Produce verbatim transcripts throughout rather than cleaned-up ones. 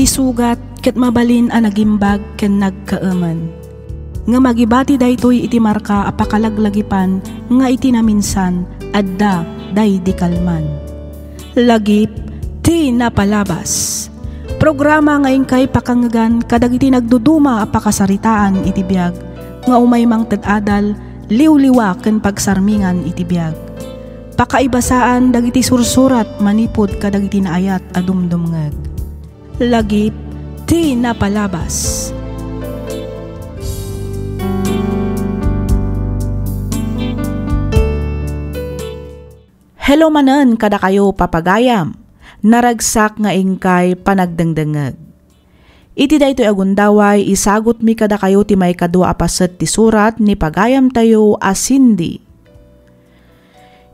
Sugat ket mabalin a nagimbag ken nagkaemen. Ngem agibati daytoy iti marka a pakalaglagipan nga iti naminsan, adda daydi kalman. Lagip ti napalabas. Programa nga inkay pakangegan kadagiti nagduduma a pakasaritaan iti biag nga umay mangted adal, liwliwa ken pagsarmingan iti biag. Pakaibasaan dagiti sursurat manipud kadagiti naayat a dumdumngeg. Lagip ti napalabas. Hello manen kadakayo, papagayam. Naragsak nga inkay panagdengdengngeg. Iti daytoy a gundaway, isagutmi kadakayo ti maikadua a paset ti surat ni pagayamtayo a Cindy.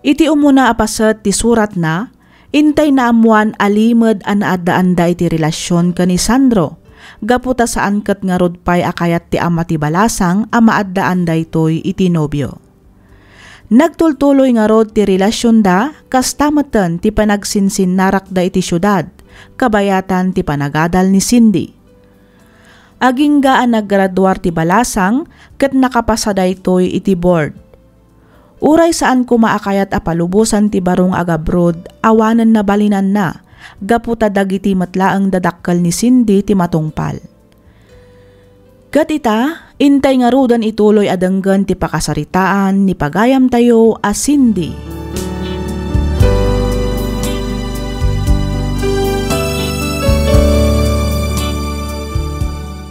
Iti umuna a paset ti suratna, intay naammoan a limed a naaddaanda iti relasion ken ni Sandro, gapu ta saan ket ngarud pay a kayat ti ama ti balasang a maaddaan daytoy iti nobio. Nagtultuloy ngarud ti relasionda, kasta metten ti panagsinsinnarakda iti siudad, kabayatan ti panagadal ni Cindy. Agingga a naggraduar ti balasang ket nakapasa daytoy iti board. Uray saan koma a kayat a palubosan ti baro nga agabroad, awanen nabalinanna, gapu ta dagiti met laeng dadakkel ni Cindy ti matungpal. Ket ita, intay ngaruden ituloy a denggen ti pakasaritaan ni pagayamtayo a Cindy.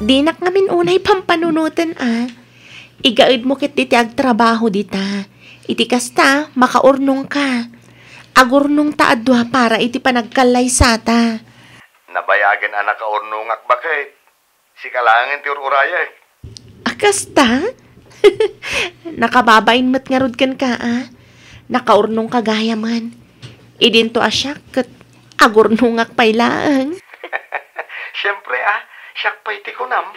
Dinak ngamin unay pampanunoten a. Igaedmo ket diti agtrabaho dita. Iti kasta, makaurnongka. Agurnongta a dua para iti panagkallaysata. Nabayagen a nakaurnongak, baket. Sika laengen ti ur-urayek. A, kasta? Nakababain met ngarud kenka a. Nakaurnongka gayamen. Idinto a siak ket agurnongak pay laeng. Siempre a, siak pay ti kunam.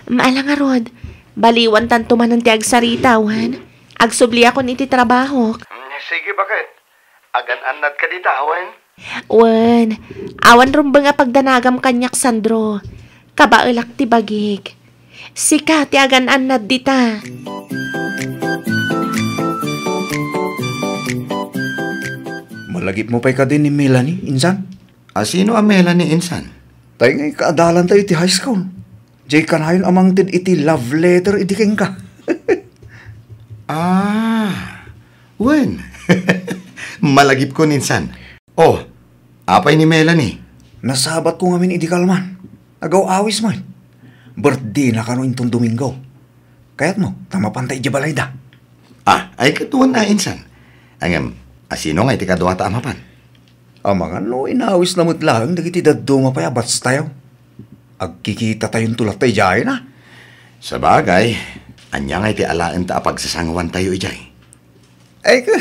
Maala ngarud, baliwantanto manen ti agsarita, wen? Agsubliakon iti trabahok. Mm, sige, baket. Agan-annadka dita, wen? Wen, awan rumbeng a pagdanagam kaniak, Sandro. Kabaelak ti bagik. Sika ti agan-annad dita. Malagipmo pay kadi ni Melanie, insan? A, sino a Melanie, insan? Tay nga ikaadalantayo iti high school. Jay kanayon a mangted iti love letter idi kenka. Ah, wen. Malagipkon, insan. Oh, apay ni Melanie? Nasabatko ngamin idi kalman. Agaw-awis met. Birthdayna kano inton Domingo. Kayatmo, ta mapanta idiay balayda. Ah, ay, ket wen a, insan. Ngem, a, sino nga iti kaduata a mapan? Amangan no inawisna met laeng dagiti dadduma pay a batchtayo. Agkikitatayon latta idiay, a. Sabagay, ania nga iti alaenta a pagsasanguantayo idiay? Ay, ka,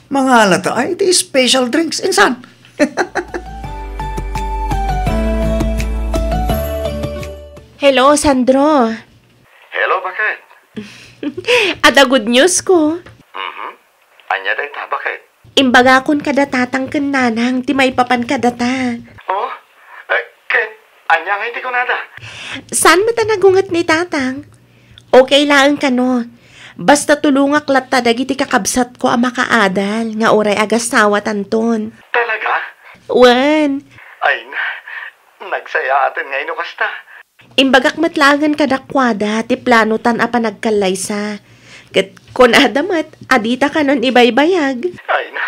mangalata ay iti special drinks, insan. Hello, Sandro. Hello, baket? Adda good news ko. Mhm. Ania dayta, baket? Imbagakon kada tatang ken nanang ti maipapan kadata. Oh? Eh, ket ania nga iti kunada? Saan met a nagunget ni tatang? Okay laeng kano. Basta tulongak latta dagiti kakabsatko a makaadal nga uray agasawatanton. Talaga? Wen. Ay na, nagsayaaten ngay no kasta. Imbagak met laengen kadakuada ti planotan a panagkallaysa. Ket kunada met a dita kanon ibaybayag. Ay na,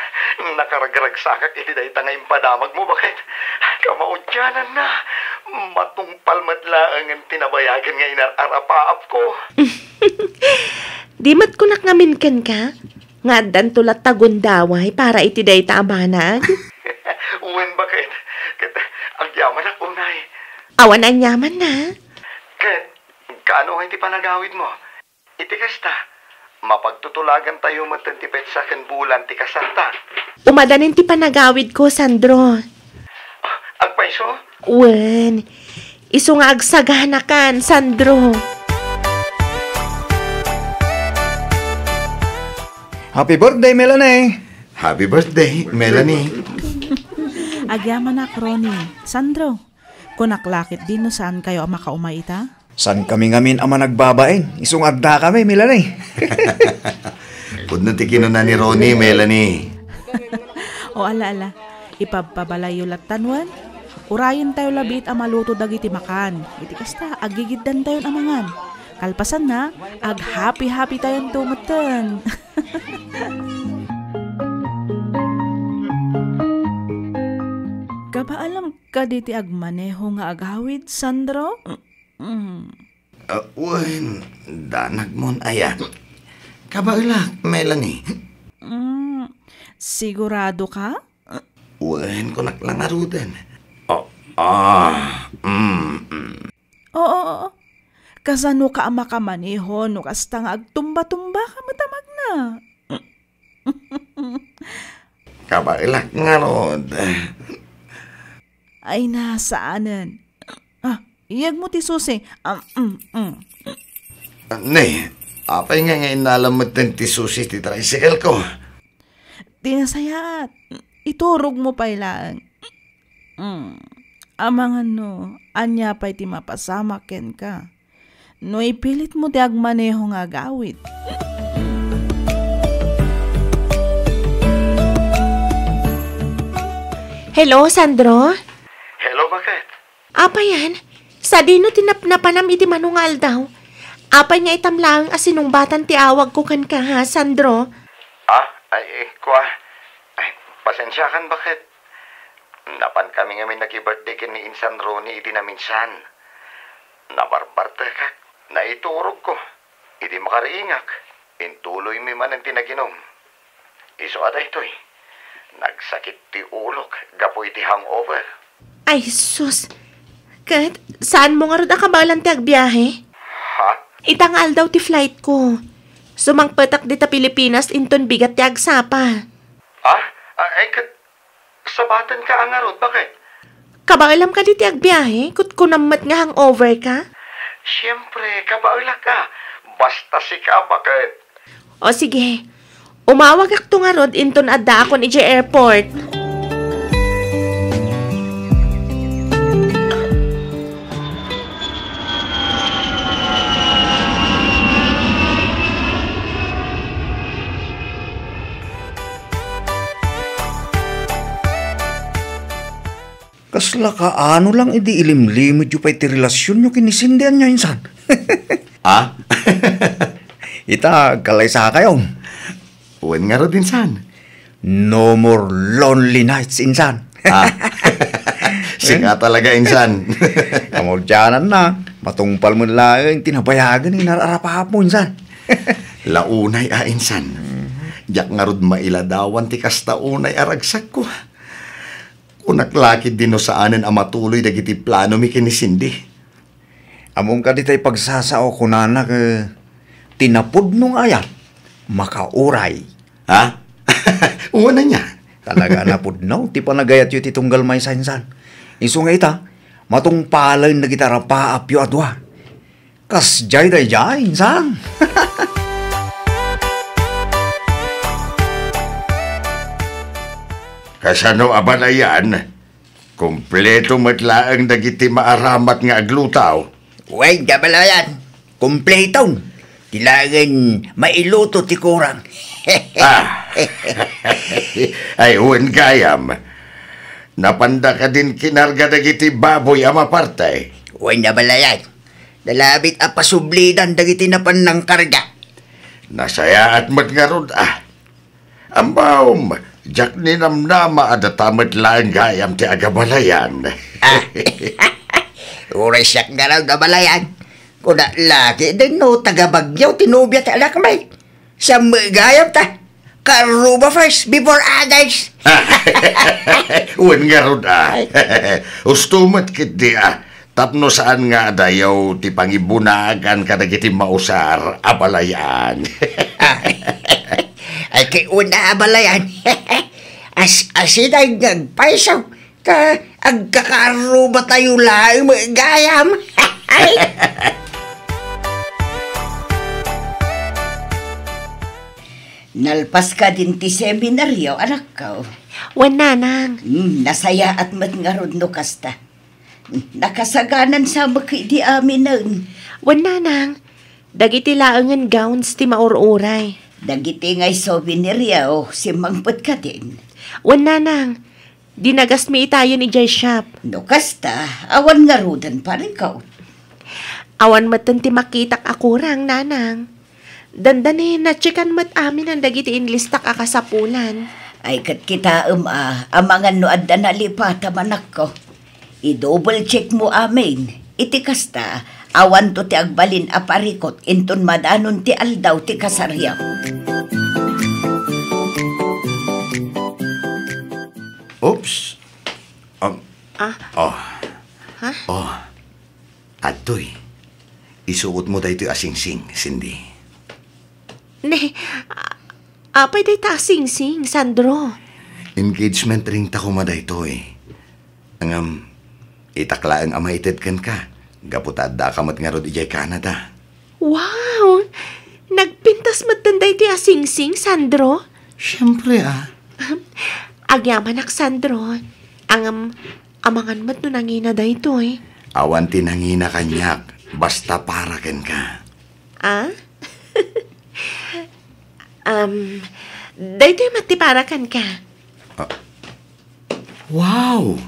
nakaragragsakak iti dayta nga impadamagmo, baket. Kamaudiananna, matungpal met laengen ti nabayagen nga inar-arapaapko. Di met kunak ngamin kenka, nga addanto latta gundaway para iti dayta a banag? Wen, baket. Ket agyamanak unay. Awan aniamanna. Ket kaano nga iti panagawidmo? Iti kasta, mapagtutulagantayo met ti petsa ken bulan ti kasarta. Umadanin ti panagawidko, Sandro. Ah, agpayso? Wen, isu nga agsaganakan, Sandro. Happy birthday, Melanie! Happy birthday, Melanie! Agyamanak, Ronnie. Sandro, Kunak la ketdi no saankayo a makaumay ita? Saankami ngamin a managbabain, isu nga addakami, Melanie. Pudno ti kinuna ni Ronnie, Melanie. O ala, ala. Ipabpabalayyo lattan wen. Urayentayo labiit a maluto dagiti makan. Iti kasta, aggigiddantayon a mangan. Kalpasanna, aghappy-happytayonto metten. Kabaelam kadi ti agmaneho nga agawid, Sandro? Mm. Ah, wen, danagmon aya. Kabaelak, Melanie. Mm, sigurado ka? Wen, kunak la ngaruden. Oh, ah, mm, mm. Oo, oo. Kasano ka a makamaneho no kasta nga agtumba-tumba ka met a magna? Kabaelak ngarud. Ay, nasaanen. Ah, iyegmo ti susi. Ah, mm, mm. Ne, apay nga nga innalam metten ti susi ti tricycle ko? Ti nasayaat, iturogmo pay laeng. Mm. Amangan no, ania pay ti mapasamak kenka? No ipilitmo ti agmaneho nga agawid. Hello, Sandro? Hello, bakit? Apay yan? Sadino ti napnapanam iti mano nga aldaw? Apay nga itam laeng a sinungbatan ti awagko kenka, ha, Sandro? Ah, ay, eh, kua. Ay, pasensiakan, bakit? Napankami ngamin naki-birthday ken ni Insan Ronnie idi naminsan. Nabarbartekak, naiturogko. Idi makariingak, intuloymi manen ti naginum. Isu a daytoy, nagsakit ti ulok gapu iti hangover. Ay, sus! Ket, saanmo ngarud a kabaelan ti agbiahe? Ha? Ita nga aldaw ti flight ko. Sumangpetak dita Pilipinas inton bigat ti agsapa. Ha? Ah, ay, ket, sabatenka a ngarud, bakit? Kabaelam kadi ti agbiahe? Kutkunam met nga hangover ka? Siyempre, kabaelak a. Basta sika, bakit? O sige, umawagakto ngarud inton addaakon idiay airport. Kasla kaano lang idi ilimlimedyo pay ti relasionyo ken ni Cindy ania, insan? Ah? Ita, agkalaysakayo. Wen ngarud, insan. No more lonely nights, insan. Ah. Sika talaga, insan. Kamaudiananna, matungpal met laeng ti nabayagen nga inar-arapapmo, insan. La unay a, insan. Diak ngarud mailadawan ti kasta unay a ragsakko. Kunak la ketdi no saanen a matuloy dagiti planomi ken ni Cindy. Ammom kadi tay pagsasao, kunanak, eh, ti napudno nga ayat, makauray. Ha? Wen ania? Talaga a napudno ti panagayatyo iti tunggal maysa, insan. Isu nga ita, matungpalen dagiti arapaapyo a dua. Kasdiay daydiay, insan. Kasano a balayan? Kompleto met laeng dagiti maaramat nga aglutaw. Wen, abalayan. Kompleto. Ti laengen mailuto ti kurang. Ah. Ay, wen gayam. Napanda kadin kinarga dagiti baboy a maparte? Wen, abalayan. Nalabit a pasublidan dagiti napan nangkarga. Nasayaat met ngarud, ah. Ammom, diak ninamnama a data met laeng gayam ti agabalayan. Ah. Uray siak ngarud abalayan. Kuna la ketdin no taga-Baguio ti nobia ti anakmi. Siak met gayam ta. Kaarruba first before others. Wen ngarud, ah. Husto met ketdi, ah. Tapno saan nga adayo ti pangibunagan kadagiti mausar a balayan. Ah. Ay, kay una a balayan. As-, asidag nga agpayso. Ta agkakaarrubatayo laeng met gayam. Nalpas kadin ti seminaryo, anakko? Wen, nanang. Hmm, nasayaat met ngarud no kasta. Nakasaganan sa met idi aminen. Wen, nanang. Dagiti laengen gowns ti maur-uray. Dagiti ngay souvenir, o, simmangpet kadin. Wen, nanang. Dinagasmi itayen idiay shop. No kasta, awan ngaruden parikot. Awan metten ti makitak a kurang, nanang. Dandani, natsekan met aminen dagiti inlistak a kasapulan. Ay, ket kitaem a, amangan no adda nalipata manakko. I-double check mo amin. Iti kasta, awanto ti agbalin a parikot inton madanon ti aldaw ti kasariam. Oops. Um, Ah? Oh. Ha? Oh. Adtoy. Isuot mo daytoy a singsing, Cindy. Ne, a-, apay dayta a singsing, Sandro? Engagement ring ta koma daytoy. Ngem, itak laeng a maited kenka, gapu ta addaak met ngarud idiay Canada. Wow! Nagpintas metten daytoy a singsing, Sandro? Siempre, ah. Agyamanak, Sandro. Ngem, amangan met no nangina daytoy. Awan ti nangina kaniak, basta para kenka. Ah? Um, daytoy met ti para kenka. Ah. Wow!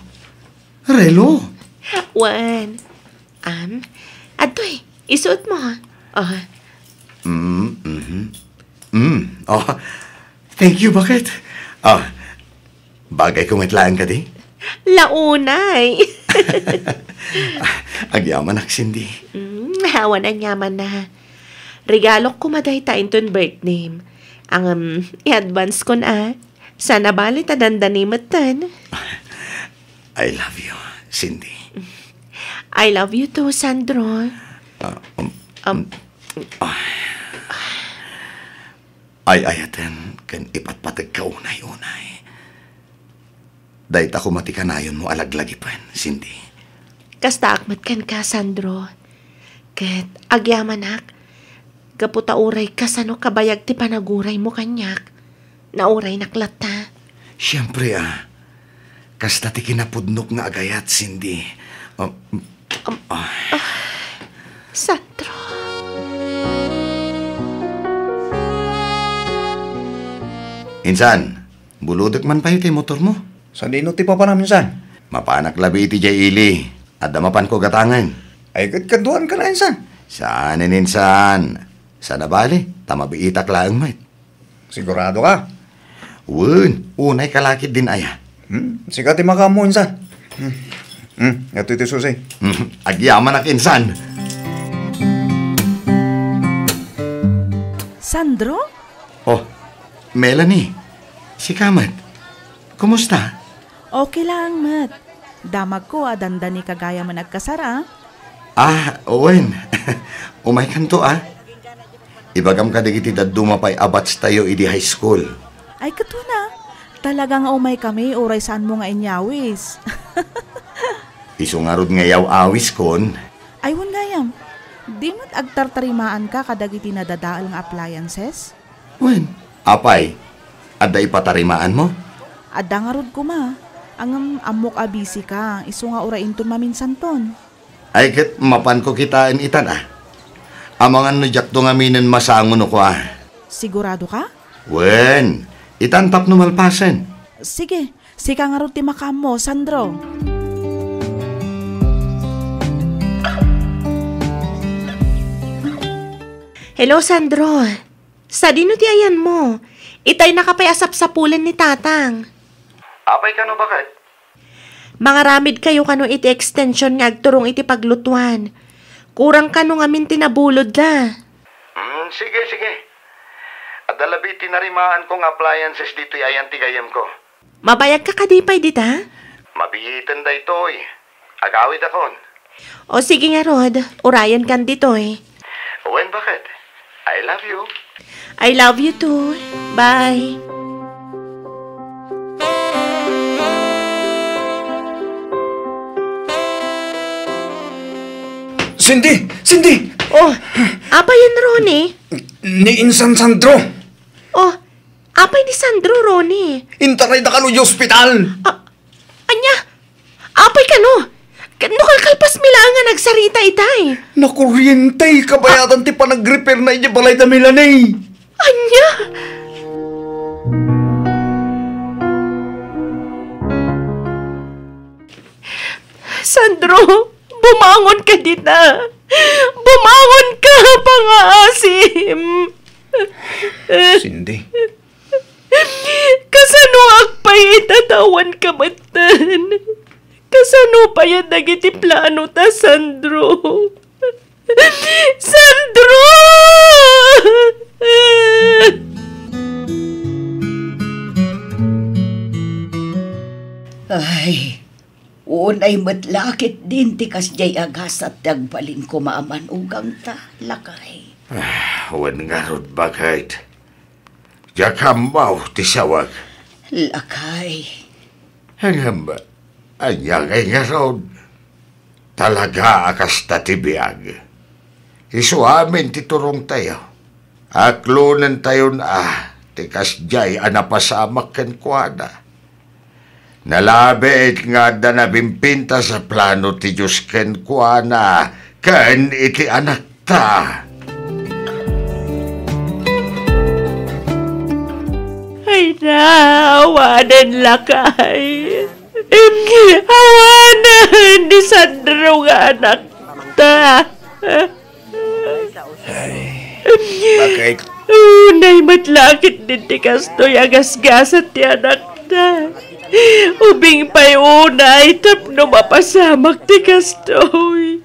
Relo! Wen. Um, adtoy, isuot mo. Oh. Mm, mhm. Mm, oh. Thank you, bakit? Ah, bagay ko met laeng kadi? Launay. Agyamanak, Cindy. Mm, awan aniamanna. Regalok koma dayta inton birthdayem. Ngem, i-advance kon a. Saan a bali ta dandani metten. I love you, Cindy. I love you too, Sandro. Ah, um, Um, um, ah. Ay-ayaten ken ipatpategka unay-unay. Dayta koma ti kanayonmo a laglagipen, Cindy. Kastaak met kenka, Sandro. Ket agyamanak, gapu ta uray kasano kabayag ti panaguraymo kaniak, nauraynak latta. Siempre, ah. Kasta ti kinapudnok nga agayat, Cindy. Ah, Um, ah. Sandro. Insan, bulodek man pay ti motormo? Sadino ti papanam, insan? Mapanak labi iti jay ili. Adda mapanko gatangen. Ay, ket kaduan ka na, insan. Saanen, insan. Saan a bali, ta mabiitak laeng met. Sigurado ka? Wen, unay ka lakit din aya. Hmm, sika ti makaammo, insan. Hmm. Hmm, ito iti susi. Hmm, agyamanak, insan. Sandro? Oh, Melanie, sika met. Kumusta? Okay lang met. Damagko a dandani ka gayamen agkasar, a. Ah, wen. Umaykanto, a. Ibagam kadagiti dadduma pay a batch tayo idi high school. Ay, ket wen a. Talaga nga umaykami uray saanmo nga inyawis. Isu ngarud nga yaw-awiskon. Ay, wen gayam. Di met agtartarimaanka kadagiti nadadael nga appliances? Wen, apay, adda ipatarimaanmo? Adda ngarud koma. Ngem ammok a busy ka, isu nga uray inton maminsanton. Ay, ket mapanko kitaen itan, a. Amangan no diakto ngaminen masango no kua. Sigurado ka? Wen, itan tapno malpasen. Sige, sika ngarud ti makaammo, Sandro. Hello, Sandro. Sadino ti ayanmo? Itaynaka pay a sapsapulen ni Tatang. Apay kano, baket? Mangaramidkayo kano iti extension nga agturong iti paglutuan. Kurang kano ngamin ti nabulodda. Hmm, sige, sige. Adda labi ti narimaanko nga appliances ditoy ayan ti gayyemko. Mabayagka kadi pay dita? Mabiiten daytoy. Agawidakon. O sige ngarud, urayenkan ditoy. Wen, baket? I love you. I love you too. Bye. Cindy! Cindy! Oh, apay yen, Ronnie? Ni insan Sandro. Oh, apay ni Sandro, Ronnie? Intarayda kano iti ospital. Ah, ania? Apay kano? No kalkalpasmi laeng nga nagsarita itay. Nakuriente, kabayatan ti panagrepairna idiay balayda, Melanie. Ania? Sandro, bumangon ka dita. Bumangon ka, pangaasim. Cindy. Kasanoak pay ita ta awan ka metten? Kasano pay a dagiti planota, Sandro? Sandro! Ay, unay met la ketdin ti kasdiay a gasat ti agbalin koma a manugangta, lakay. Ah, wen ngarud, baket. Diak ammo ti sawag. Lakay. Ngem, ania ngay ngarud? Talaga a kasta ti biag. Isu amin ti turongtayo. Aklonentayon a ti kasdiay a napasamak kenkuana. Nalabit nga adda nabimpintas a plano ti Dios kenkuana ken iti anakta. Ay na, awanen, lakay. Awanen ni Sandro nga anakta. Ay, bakit? Unay met la ketdin ti kastoy a gasgasat ti anakta. Ubing pay unay tapno mapasamak ti kastoy.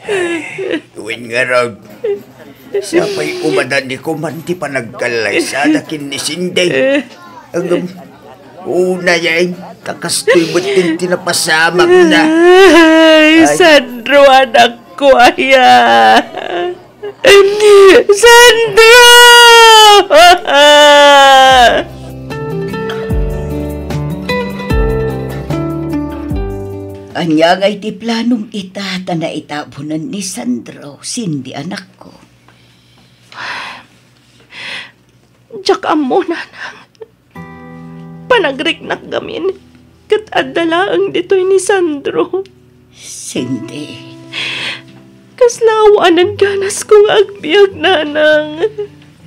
Ay, wen ngarud, sapay umadan ni kuman ti panagkallaysada ken ni Cindy. Ngem, unay ay, ta kastoy met ti napasamakna. Ay, ay. Sandro, anakko aya. Sandro! Ania ngay ti planom ita ta naitabunen ni Sandro, Cindy, anakko? Diak ammo, nanang. Panagriknak gamin, ket adda laeng ditoy ni Sandro. Cindy. Kasla awanen ganasko nga agbiag, nanang.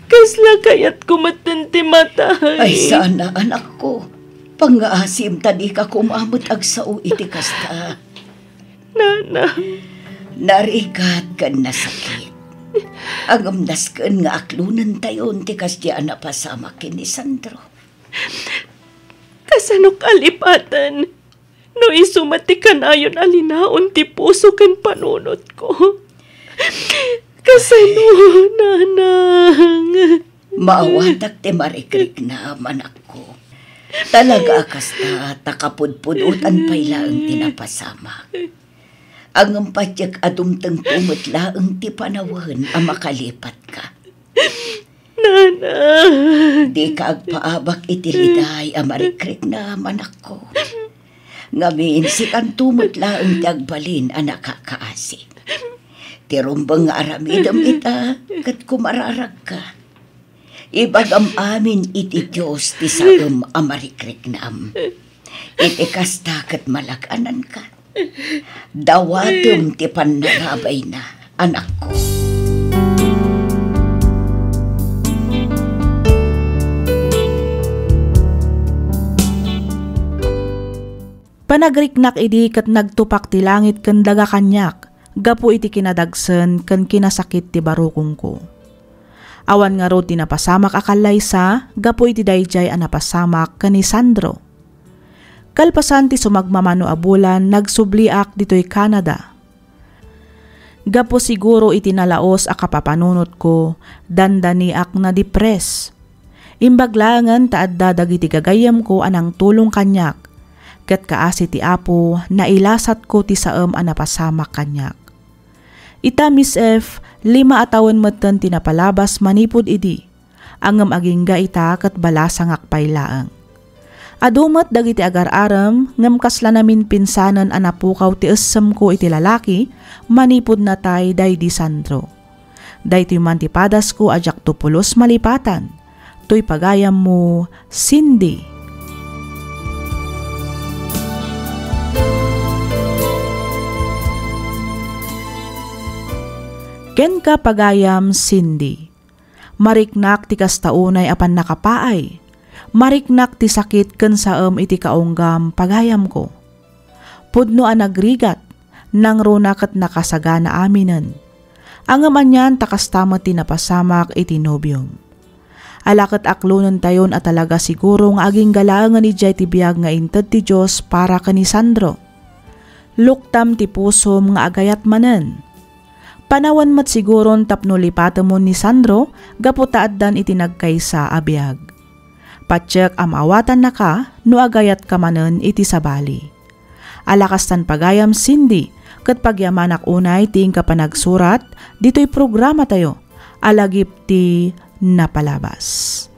Kasla kayatko metten ti matay. Ay, sana, anakko. Pangngaasim ta dika koma met agsao iti kasta. Nanang. Narigat ken nasakit. Ngem nasken nga aklonentayon ti kasdiay a napasamak ken ni Sandro. Kasano kalipaten no isu met ti kanayon a linaon ti puso ken panunotko? Kasano, nanang? Maawatak ti marikriknam, anakko. Talaga a kasta, ta kapudpudotan pay laeng ti napasamak. Ngem patiek a dumtengto met laeng ti panawen a makalipatka. Nanang. Dika agpaabak iti riday a marikriknam, anakko. Ngamin, sikanto met laeng ti agbalin a nakakaasi. Ti rumbeng nga aramidem ita, ket kumararagka. Ibagam amin iti Dios ti saem a marikriknam. Iti kasta ket malag-ananka. Dawatem ti pannarabayna, anakko. Panagriknak idi ket nagtupak ti langit ken daga kaniak gapu iti kinadagsen ken kinasakit ti barukongko. Awan ngarud ti napasamak a kallaysa gapu iti daydiay a napasamak ken ni Sandro. Kalpasan ti sumagmamano a bulan, nagsubliak ditoy Canada. Gapu siguro iti nalaos a kapapanunotko, dandaniak nadipres. Imbag laengen ta adda dagiti gagayyemko a nangtulong kaniak, ket kaasi ti Apo, nailasatko ti saem a napasamak kaniak. Ita, Miss F, lima a tawen metten ti napalabas manipud idi. Ngem agingga ita ket balasangak pay laeng. Adu met dagiti agar-arem, ngem kasla naminpinsanen a napukaw ti essemko iti lalaki manipud natay daydi Sandro. Daytoy man ti padasko a diakto pulos malipatan. Toy pagayammo, Cindy. Kenka, pagayam Cindy. Mariknak ti kasta unay a pannakapaay. Mariknak ti sakit ken saem iti kaunggam, pagayamko. Pudno a nagrigat, nangruna ket nakasagana aminen. Ngem anian ta kasta met ti napasamak iti nobiom. Ala ket aklonentayon a talaga siguro nga aginggalaengen idiay ti biag nga inted ti Dios para ken ni Sandro. Luktam ti pusom nga agayat manen. Panawen met siguron tapno lipatemon ni Sandro gapu ta addan iti nagkaysa a biag. Patiek a maawatannaka no agayatka manen iti sabali. Ala kastan, pagayam Cindy, ket pagyamanak unay ti inka panagsurat ditoy programatayo a lagip ti napalabas.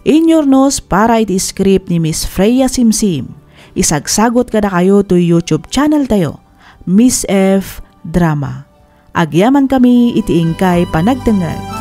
Inyurnos para iti script ni Miss Freya Simsim. Isagsagot kadakayo toy YouTube channel tayo, Miss F Drama. Agyaman kami iti inkay panagdengngeg.